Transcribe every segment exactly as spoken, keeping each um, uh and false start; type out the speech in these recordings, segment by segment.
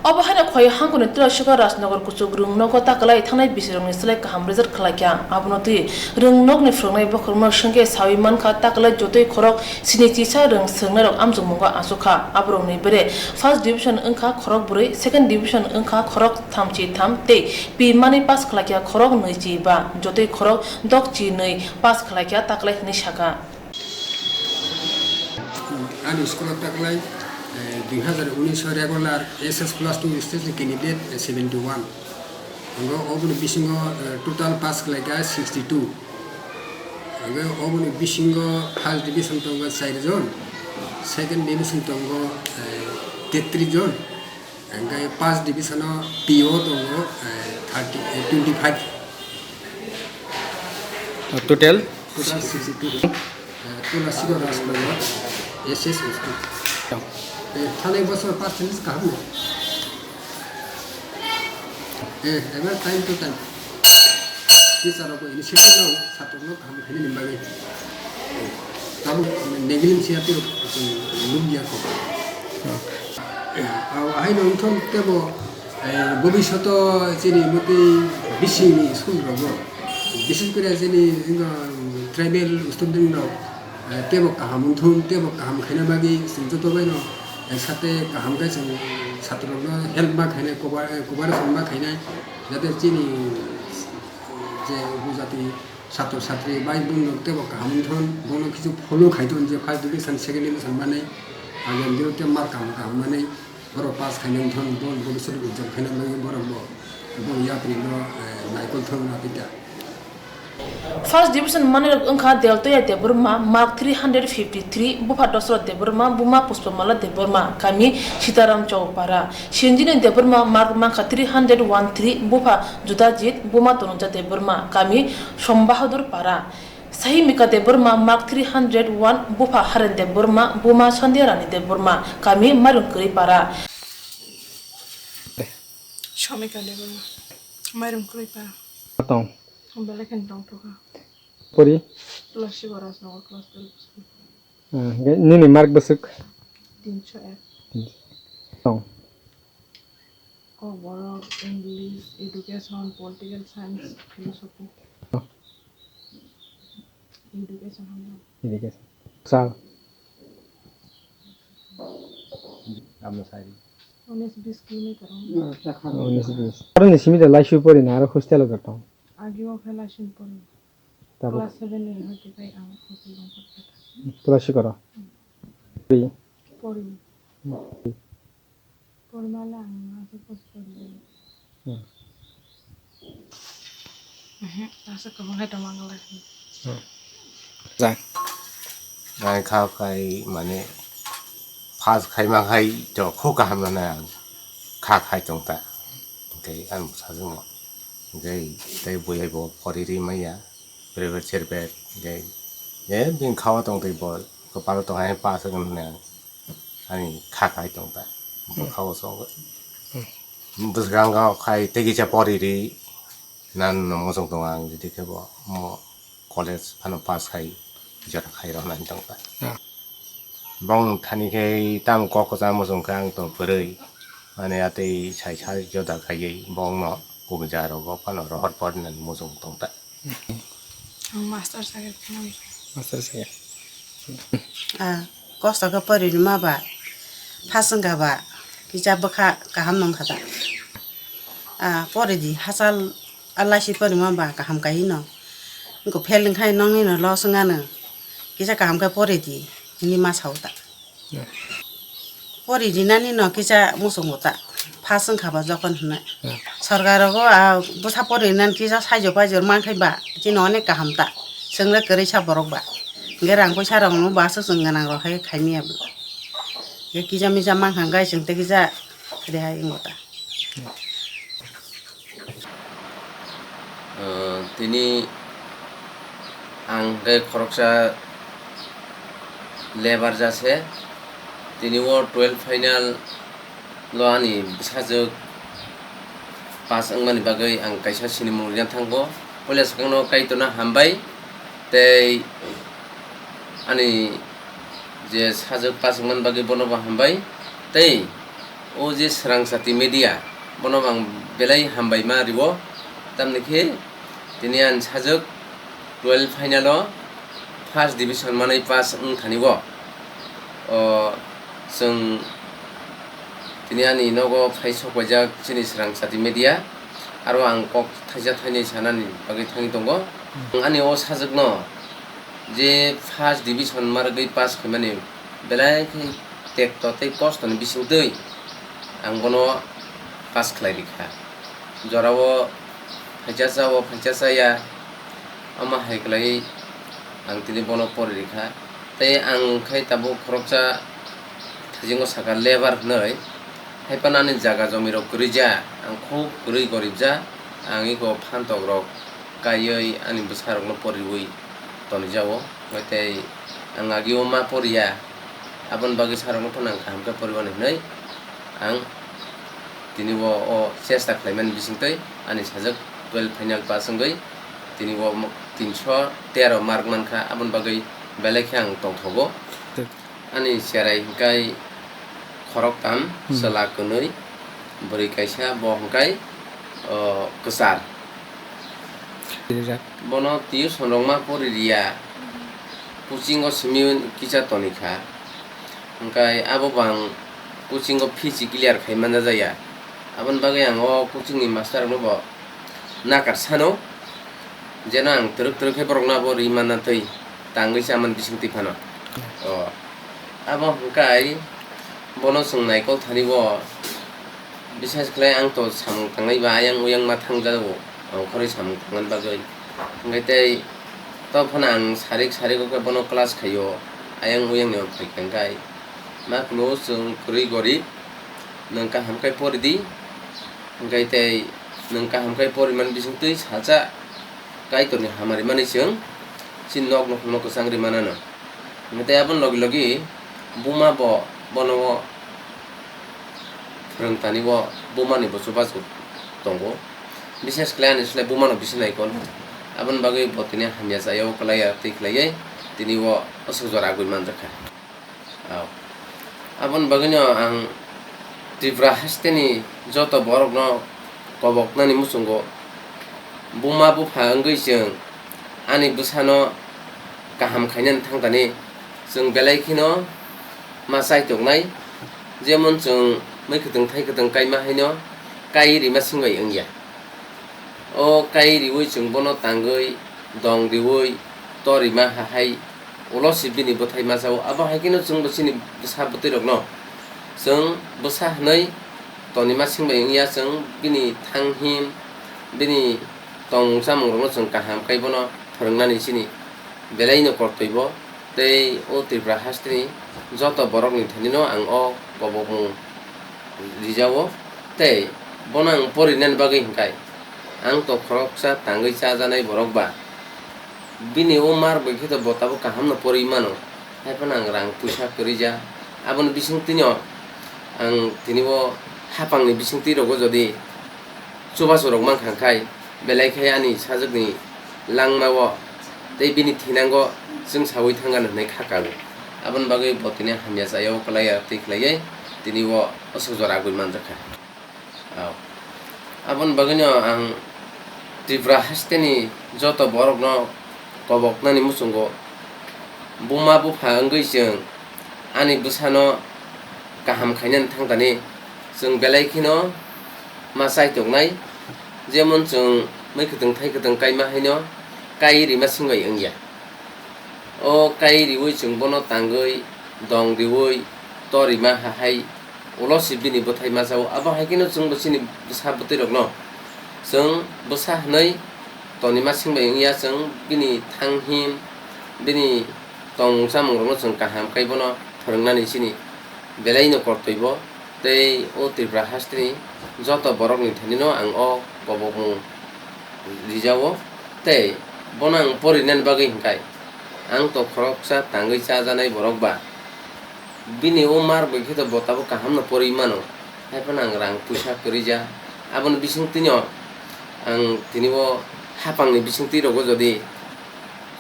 Obo haino Khowai hangkoni Tulasigo Rajnagar kuchuk rwng nogo takalai thangnai bisirokni slai kaham result khlaikha. Abono twi rwng nokni phwrwngnai bokhorokno swngkhe saui mankha takalai jotoi khorok sini chisa rwng swrwngnairok amjokmungo achukha. Aborokni bere first division wngkha khorok brwi, second division wngkha khorok thamchi tham tei pi manwi pass khlaikha khorok nwichi ba, jotoi khorok dokchi nwi pass khlaikha takalai hwnwi sakha. Ani school o taklai, eh, dui hazar unis o regular S S plus two stage candidate, eh, seventy one. Ango oboni bisingo, eh, total pass khlaikha sixty two. Ango oboni bisingo first division tongo char jon, second division tongo, eh, tetrish jon. Hingke first division o P O tongo, eh, thirty, eh, twenty five. Total? Total sixty two. Eh, Tulasigo Rajnagar S S school. Eh, thanai bosor percentage kaham no? Eh, ebar time to time. Teacher rok initiative nao, satrok no kaham khainani bagwi. Tabuk negligence ya tei nukya kho. Ah, haino wngthok tebo, eh, bobishoto chini motwi bisingni school rogo, bises kore chini wngkha tribal student rok, eh, tebo kaham wngthok, tebo kaham khaina bagwi chwng joto baino, eh, sate kaham khe chwng satro rokno help ma khainai, cover, eh, cooperation ma khainai, jate chini je upojati satro satri bai bumrok tebo kaham wngthon, bono kisu follow khaithon je first division, second division manwi, agam diro te mark kaham kaham manwi, borok pass khaina wngthon, bo bobiswt ujjal khaina bagwi borok bo, bo yapri no, eh, naikol thon na pita. First division manwirok wngkha Deltoya Debbarma, mark three hundred fifty three, bupha Dosrot Debbarma, buma Puspamala Debbarma, kami Sitaram Chowpara. Sinjini Debbarma mark mankha three hundred one three, bupha Judajit, buma Tonuja Debbarma, kami Sombahadur Para. Sahimika Debbarma mark three hundred one, bupha Haren Debbarma, buma Sandhya Rani Debbarma, kami Mairung Kwrwi Para. Somika Debbarma, Mairung Kwrwi Para. Tong. Belai khe tongthokha. Pori? Tulasigo Rajnagar class twelve school. Ah, ge-, nini mark bwswk? Tinsho ek. Tong. Kokborok, English, Education, Political Science, Philosophy. Oh. Education hamya. Education. Sal? Amno sari. Unis bis kilometer. Unis bis. Aro ni simi da laisu pori na aro hostel o tong. Agi o khe laisu pori. Tabuk. Class seven ni hoite kai ang hostel rong kha. Pura sikoro. Hmm. Pori. Pori. Hmm. Pormala ang asa post pori. Hmm. Mhm, asa kwbang hai tongma ang lai. Hmm. Jang. Ang kha khai mane pass khaima khai to kho kaham nana ang kha khai tong ta. Tei ang sajwkno. Tei, tei bui hai bo pori ri maya. Private cherpet, je, je bini kha o tong twi bo, kwpal o tong hai pass wngkha hwnwi ang ani kha khai tong ta. Bo kha o song. Hmm. Bwskango khai tei kisa pori ri nan no muchung tongo ang, jodi khe bo mo college phano pass khai jora khai rw nani tong ta. Hmm. Bong thani khe tamo kok kwchang muchung khe ang tong kwrwi. Ani atwi sai sai joda khaiwi bongno kubui jaga rogo phano rohor pori nani muchung tong ta. Ang master sakhe phano. Master sakhe. Ah, kosto khe pori rwma ba, pass wngkha ba, kisa bwkha kaham nung kha ta. Ah, pori di hachal, a laisi pori rwma ba kaham kai no. Wngkha fail wngkha nokni no loss wngano. Kisa kaham khe pori di, hwnwi ma sao ta. Hmm. Pori rinani no kisa muchungo ta, pass wngkha ba jokhon hwnwi. Hmm. Sorkar rogo a bwsa pori rinani kisa saijo paijo mankhai ba, chini onek kaham ta. Chwng le kwrwi sa borok ba. Hwnkhe rang poisa rok no ba aswk chwng gwnang rok hai khai manya bo. Hwnkhe kisa misa mankha hwnkhe chwng tei kisa rehai wngo ta. Hmm. Ah, tini ang hwnkhe khoroksa labour jase. Tini o twelve final o ani bwsajwk pass wngmani bagwi ang kaisa sinimung rina thango. Puila swkangno Kaitorno hambai tei ani je sajwk pass wngmani bagwi bonobo hambai tei O je Swrang Chati Media, bono ang belai hambai ma ribo, tamni khe tini ani sajwk twelve final o first division manwi pass wng thani o. O, chwng tini ani nogo phai sok paijak chini Swrang Chati Media, aro ang kok thaisa thainwi sanani bagwi thangwi tongo. Ani o sajwkno je first division ma rwgwi pass khaimani belai khe tekto tei kostoni bisingtwi ang bono pass khlai rikha. Jorao phaisa cha o phaisa cha ya, omo hai khlaiwi ang tini bono pori rikha. Tei ang khai tabuk khoroksa thaisingo saka lebar hwnwi, hai phano ani jaga jomirok kwrwi ja, ang khub kwrwi gorib ja, ang iko phantokrok kaiwi ani bwsarokno poriwi tonijao, hwnkhe tei ang agio ma poriya, aboni bagwi bwsarokno phano ang kaham khe poriwani hwnwi ang tini o, o chesta khlaimani bisingtwi ani sajwk twelve final pass wngwi tini o mo-, tinso tero mark mankha, aboni bagwi belai khe ang tongthogo. Ani cherai hwnkhe khoroktham, hmm, chwla kwnwi, bwrwi kaisa, bo hwnkhe, o, kwchar. Rijak. Bono tuition rok ma pori riya, coaching o simi kisa toni kha, hwnkhe abo bang coaching o fees clear khai manja jaya, aboni bagwi ang o coaching ni master rokno bo nakar sano, jeno ang twrwk twrwk khe borokno abo ri manna twi tangwi chamani bising twi phano. O, abo hwnkhe bono chwng naikol thani o, bisas khlai ang to samung tangnai ba ayang uyang ma thang jago, ang khoroi samung tangmani bagwi. Hwnkhe tei to phano ang sarik sarik o khe bono class khaio, ayang uyang ni phai kha hwnkhe ma kunu chwng kwrwi gorib, nwng kaham khe pori di. Hwnkhe tei nwng kaham khe porimani bisingtwi sacha Kaitorni hamari mani chwng chini nok nukhungno kwchang ri manano. Hwnkhe tei aboni logi logi buma bo bono o phwrwng tani o bumani bo chubachu tongo. Bishes khlai ani slai bumano bisi naikol. Aboni bagwi bo tini hamya chaya o kwlaiya twi khlaiwi tini o aswk jora agwi manjakha. Au. Aboni bagwino ang Tripura hasteni joto borokno koboknani muchungo buma bupha wngwi chwng ani bwsano kaham khainani thangtani chwng belai kheno ma chai tongnai, jemon chwng mui kwtwng thai kwtwng kaima haino kai rima singbai wngya. O kai riwi chwng bono tangwi dong riwi torima hahai ulo se bini bwthai masa o. Abo hai kheno chwngbo chini bwsa bwtwi rokno chwng bwsa hwnwi tonima singbai wngya, chwng bini thanghim, bini tongmung chamung rokno chwng kaham khai bono phwrwngnani chini belai no kortoi bo. Tei o Tripura hasteni joto borokni thanino ang o kobokmung rijao. Tei bono ang porinani bagwi hwnkhe ang to khoroksa tangwi chajanai borok ba, bini o mar bai khe to bo tabuk kaham no pori mano, hai phano ang rang puisa kwrwi ja. Aboni bisingtwino ang tini o hapangni bisingtwi rogo jodi chubachu rok mankha khai, belai khe ani sajwkni langmao tei bini thinango chwng saui thangna hwnwi kha kago. Aboni bagwi bo tini hamya chaya o kwlaiya twi khlaiwi tini o aswk jora agwi manjakha. Au. Aboni bagwino ang Tripura hasteni joto borokno koboknani muchungo buma bupha wngwi chwng ani bwsano kaham khainani thangtani chwng belai kheno ma chai tongnai, jemon chwng mui kwtwng thai kwtwng kaima haino kai rima singbai wngya. O kai riwi chwng bono tangwi dong riwi torima hahai ulo se bini bwthai masa o. Abo hai kheno chwngbo chini bwsa bwtwi rokno chwng bwsa hwnwi tonima singbai wngya, chwng bini thanghim, bini tongmung chamung rokno chwng kaham khai bono phwrwngnani chini belai no kortoi bo. Tei o Tripura hasteni joto borokni thanino ang o kobokmung rijao. Tei bono ang porinani bagwi hwnkhe ang to khoroksa tangwi chajanai borok ba, bini o mar bai khe to bo tabuk kaham no pori mano, hai phano ang rang puisa kwrwi ja. Aboni bisingtwino ang tini o hapangni bisingtwi rogo jodi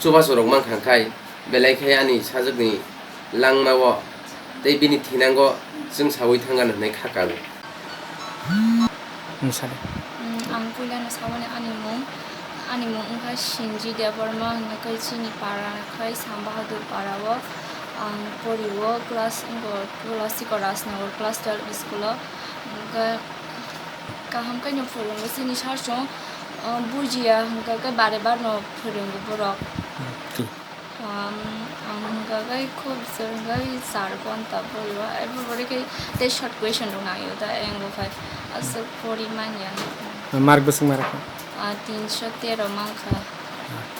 chubachu rok mankha khai, belai khe ani sajwkni langmao tei bini thinango chwng saui thangano hwnwi kha kago. Ang sadi. Mm, ang puilano saboni ani mung, ani mung wngkha Sinji Debbarma, hwnka khe chini para khai Sam Bahadur para o ang porio class wngkha Sikor Rajnagar class twelve school o, hwnka kaham khe no phwrwngo chini sir chwng, uh, bujiya hwnka khe bare barno phwrwngo borok. Hmm. Um, ang hwnka khe khub jwng khe char ghonta pori o, abo pore khe tei short question rok nang o da, ang bo phai aswk pori manya. Mark bwswk mark? Ah, tinsho tero mankha.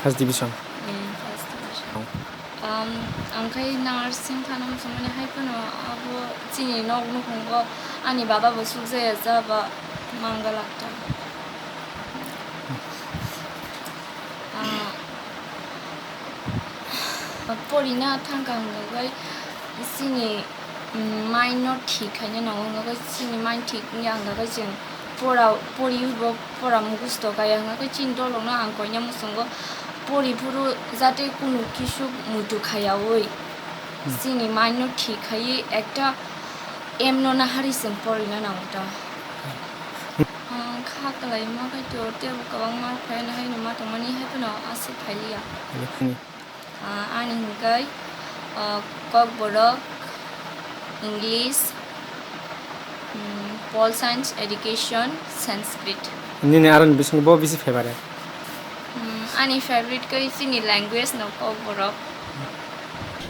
First division. Hmm, first division. Oh. Um, ang khai nursing thana muchungmani hai phano abo chini nok nukhungo ani baba bo sukjaya ja ba manga lakta. Ah, porina thangkha hwnka khe chini, mm, mind no thik khaina nango, hwnka khe chini mind thik wngya hwnka khe chwng pora poriwi bo pora mugusto kaya, hwnka khe chini dolong no ang koina muchungo pori phuru jate kunu kisu muitu khayawi, hmm, chini mind no thik khaiwi ekta aim no nahari chwng porina nango ta. Hmm. Ang kha kwlaima khe to tebo kwbangma phaina haino ma tongmani hai phano aswk phailiya. Hmm. Ah, ani hwnkai, ah, Kokborok, English, mm, Pol Science, Education, Sanskrit. Nini aroni bisingo bo bisi favorite? Mm, ani favorite kai chini language no Kokborok.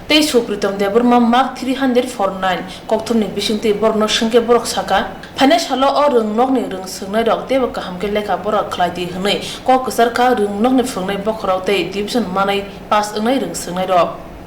Tei Supritom Debbarma mark three hundred forty-nine, kokthumni bisingtwi borokno swngkhe borok sakha, phainai salo o rwngnokni rwngswngnairok teibo kaham khe lekha pora khlaidi hwnwi kok kwcharkha rwngnokni phwrwngnai bokhorok tei division manwi pass wngnai rwngswngnairok.